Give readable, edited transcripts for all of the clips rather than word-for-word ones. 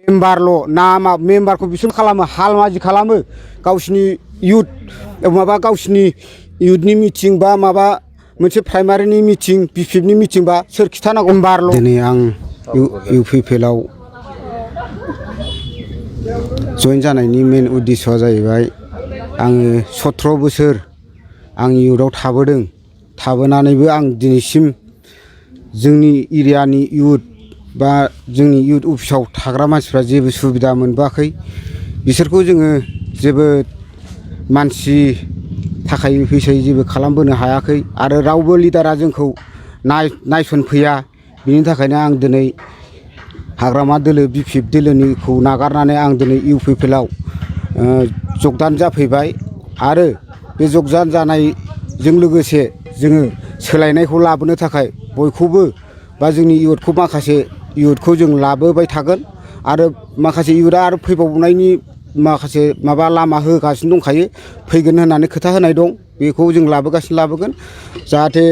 मेम्बारल' ना मेम्बारखौ बिसोर खालामो हालमाजि खालामो गावसिनि इउथ माबा गावसिनि इउथनि मिटिं बा माबा मोनसे प्राइमारिनि मिटिं बिपिएफनि मिटिं बा सोर खिथानांगौ मेम्बारल'। दिनै आं UPPL आव जइन जानायनि मेन उद्देश्यआ जाहैबाय आङो 17 बोसोर आं इउथआव थाबोनानैबो आं दिनैसिम जोंनि एरियानि इउथ बा जोंनि इउथ अफिसाव थाग्रा मानसिफ्रा जेबो सुबिदा मोनबोआखै बिसोरखौ जोङो जेबो मानसि थाखाय फैसायै जेबो खालामबोनो हायाखै आरो रावबो लिडारा जोंखौ नायसनफैया बिनि थाखायनो आं दिनै हाग्रामा दोलो BPF दोलोनिखौ नागारनानै आं दिनै UPPL आव जगदान जाफैबाय आरो बे जगदान जानायजों लोगोसे जोङो सोलायनायखौ लाबोनो थाखाय बयखौबो बा जोंनि इउथखौ माखासे इउथखौ जों लाबोबाय थागोन आरो माखासे इउथआ आरो फैबावनायनि माखासे माबा लामा होगासिनो दंखायो फैगोन होननानै खोथा होनाय दं बेखौ जों लाबोगोन जाहाथे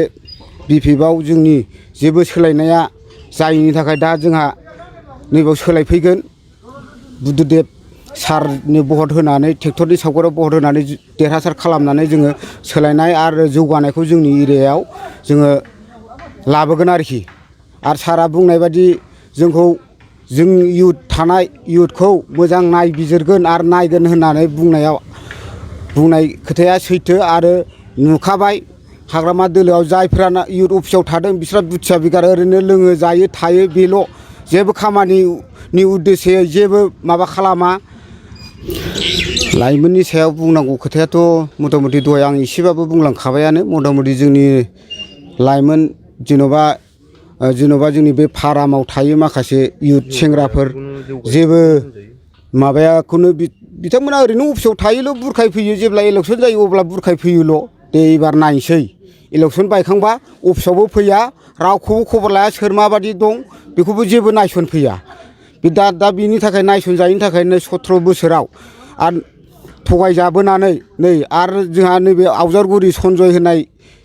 BPF आव जोंनि जेबो सोलायनाया जायैनि थाखाय दा जोंहा नैबाव सोलायफैगोन बुद्धदेब सारनो भट होनानै ट्रेक्टरनि सावगारियाव भट होनानै देरहासार खालामनानै जोङो सोलायनाय आरो जौगानायखौ जोंनि एरियायाव जोङो लाबोगोन आरोखि आरो सारा बुंनाय बादि जोंखौ जों इउथ थानाय इउथखौ मोजां नायबिजिरगोन आरो नायगोन होननानै बुंनाय खोथाया सैथो आरो नुखाबाय हाग्रामा दोलोआव जायफ्रा इउथ अफिसाव थादों बिस्रा दुथिया बिगार ओरैनो लोङो जायो थायो बेल' जेबो खामानिनि उद्देश्य जेबो माबा खालामा लाइमोननि सायाव बुंनांगौ खोथायाथ' मथा मथि दहाय आं एसेबाबो बुंलांखाबायानो मथा मथि जोंनि लाइमोन जेन'बा जोंनि बे फारामाव थायो माखासे इउथ सेंग्राफोर जेबो माबायाखौनो बिथांमोना ओरैनो अफिसाव थायोल' बुरखायफैयो जेब्ला इलेक्सन जायो अब्ला बुरखायफैयोल' दे एबार नायनोसै इलेक्सन बायखांबा अफिसावबो फैया रावखौबो खबर लाया सोर माबादि दं बेखौबो जेबो नायसनफैया बे दा बिनि थाखाय नायसनजायैनि थाखायनो 17 बोसोराव आरो थगायजाबोनानै नै आरो जोंहा नैबे आवजारगुरि सनजय होननाय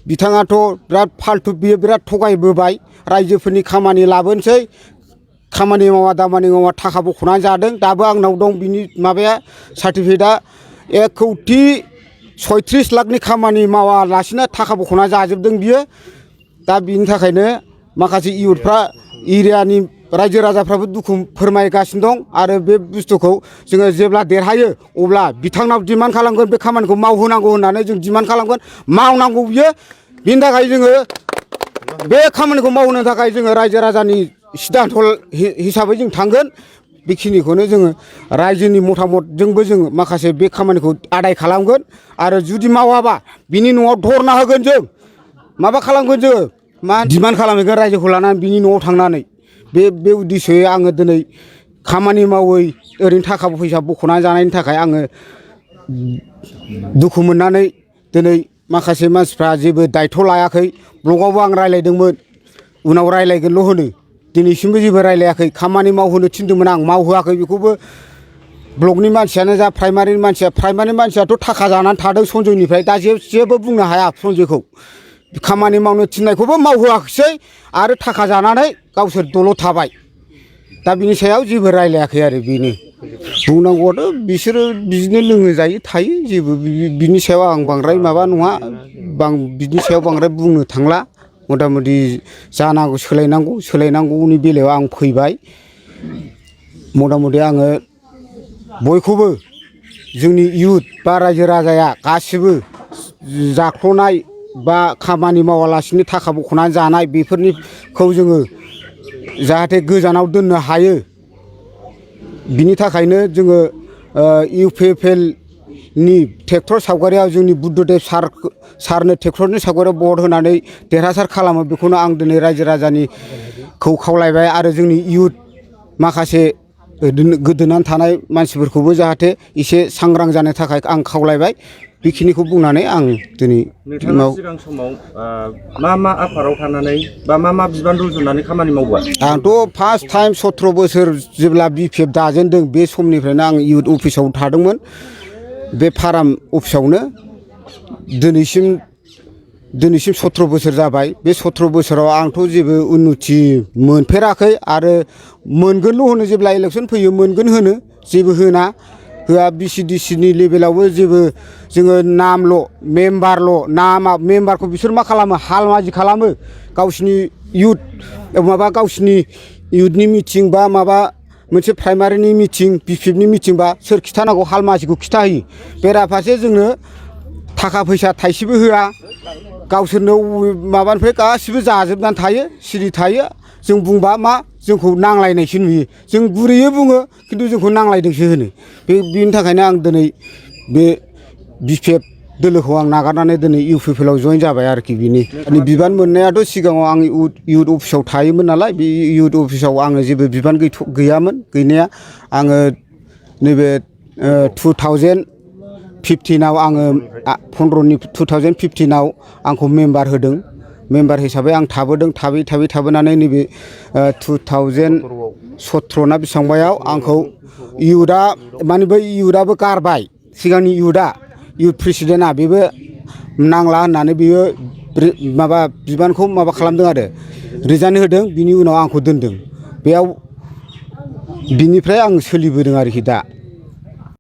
बिथाङाथ' बिराद फाल्थु बियो बिराद थगायबोबाय रायजोफोरनि खामानि लाबोनोसै खामानि मावा दामानि मावा थाखा बख'नानै जादों दाबो आंनाव दं बिनि माबाया सार्टिफिकेटआ 1,36 लाखनि खामानि मावालासिनो थाखा बख'ना जाजोबदों बियो दा बिनि थाखायनो माखासे इउथफ्रा एरियानि रायजो राजाफ्राबो दुखु फोरमायगासिनो दं आरो बे बुस्थुखौ जोङो जेब्ला देरहायो अब्ला बिथांनाव डिमान्ड खालामगोन बे खामानिखौ मावहोनांगौ होननानै जों डिमान्ड खालामगोन मावनांगौ बियो बिनि थाखाय जोङो बे खामानिखौ मावनो थाखाय जोङो रायजो राजानि सिद्धान्त हिसाबै जों थांगोन बेखिनिखौनो जोङो रायजोनि मतामतजोंबो जोङो माखासे बे खामानिखौ आदाय खालामगोन आरो जुदि मावाबा बिनि न'आव धरना होगोन जों माबा खालामगोन जोङो मा डिमान्ड खालामहैगोन रायजोखौ लानानै बिनि न'आव थांनानै बे उद्देश्ययै आङो दिनै खामानि मावै ओरैनो थाखा फैसा बख'नानै जानायनि थाखाय आङो दुखु मोननानै दिनै माखासे मानसिफ्रा जेबो दायथ' लायाखै ब्लगावबो आं रायलायदोंमोन उनाव रायलायगोनल' होनो दिनैसिमबो जेबो रायलायाखै खामानि मावहोनो थिनदोंमोन आं मावहोआखै बेखौबो ब्लकनि मानसियानो जा प्राइमारिनि मानसियाथ' थाखा जानानै थादों सनजयनिफ्राय दा जेबो बुंनो हाया सनजयखौ खामानि मावनो थिननायखौबो मावहोआखिसै आरो थाखा जानानै गावसोर दलद थाबाय दा बिनि सायाव जेबो रायलायाखै आरो बेनो बुंनांगौआथ' बिसोरो बिदिनो लोङो जायो थायो जेबो बिनि सायाव आं बांद्राय माबा नङा बिनि सायाव बांद्राय बुंनो थांला मथा मथि जानांगौ सोलायनांगौनि बेलायाव आं फैबाय मथा मथि आङो बयखौबो जोंनि इउथ बा रायजो राजाया गासिबो जाख्ल'नाय बा खामानि मावालासिनो थाखा बख'नानै जानाय बेफोरनिखौ जोङो जाहाथे गोजानाव दोननो हायो बिनि थाखायनो जोङो UPPL नि ट्रेक्टर सावगारियाव जोंनि बुद्धदेब सारनो ट्रेक्टरनि सावगारियाव भट होनानै देरहासार खालामो बेखौनो आं दिनै रायजो राजानिखौ खावलायबाय आरो जोंनि इउथ माखासे गोदोनानै थानाय मानसिफोरखौबो जाहाथे एसे सांग्रां जानो थाखाय आं खावलायबाय बेखिनिखौ बुंनानै आं दिनै नोंथाङा सिगां समाव मा आफादाव थानानै बा मा बिबान रुजुनानै खामानि मावबाय आंथ' फार्स्ट टाइम 17 बोसोर जेब्ला BPF दाजेनदों बे समनिफ्रायनो आं इउथ अफिसाव थादोंमोन बे फाराम अफिसावनो दिनैसिम दिनैसिम 17 बोसोर जाबाय बे 17 बोसोराव आंथ' जेबो उन्नति मोनफेराखै आरो मोनगोनल' होनो जेब्ला इलेक्सन फैयो मोनगोन होनो जेबो होआ BCDCनि लेभेलावबो जेबो जोङो नामल' मेम्बारल' मेम्बारखौ बिसोर मा खालामो हालमाजि खालामो गावसिनि इउथ माबा गावसिनि इउथनि मिटिं बा माबा मोनसे प्राइमारिनि मिटिं BPFनि मिटिं बा सोर खिथानांगौ हालमाजिखौ खिथाहोयो बेराफारसे जोंनो थाखा फैसा थाइसेबो होआ गावसोरनो माबानिफ्राय गासिबो जाजोबनानै थायो सिरि थायो जों बुंबा मा जोंखौ नांलायनायसो नुयो जों गुरैयै बुङो खिन्थु जोंखौ नांलायदोंसो होनो बेनि थाखायनो आं दिनै बे BPF दोलोखौ आं नागारनानै दिनै UPPL आव जइन जाबाय आरोखि बिनि बिबान मोननायाथ' सिगाङाव आं इउथ अफिसाव थायोमोन नालाय बे इउथ अफिसाव आङो जेबो बिबान गैयामोन गैनाया आङो नैबे 2015आव आङो 2015आव आंखौ मेम्बार होदों मेम्बार हिसाबै आं थाबोदों थाबोनानै नैबे 2017 ना बेसेबांबायाव आंखौ इउथआ माने बै इउथआबो गारबाय सिगांनि इउथ प्रेसिडेन्टआ बेबो नांला होननानै बियो माबा बिबानखौ माबा खालामदों आरो रिजाइन होदों बिनि उनाव आंखौ दोनदों बेयाव बिनिफ्राय आं सोलिबोदों आरोखि दा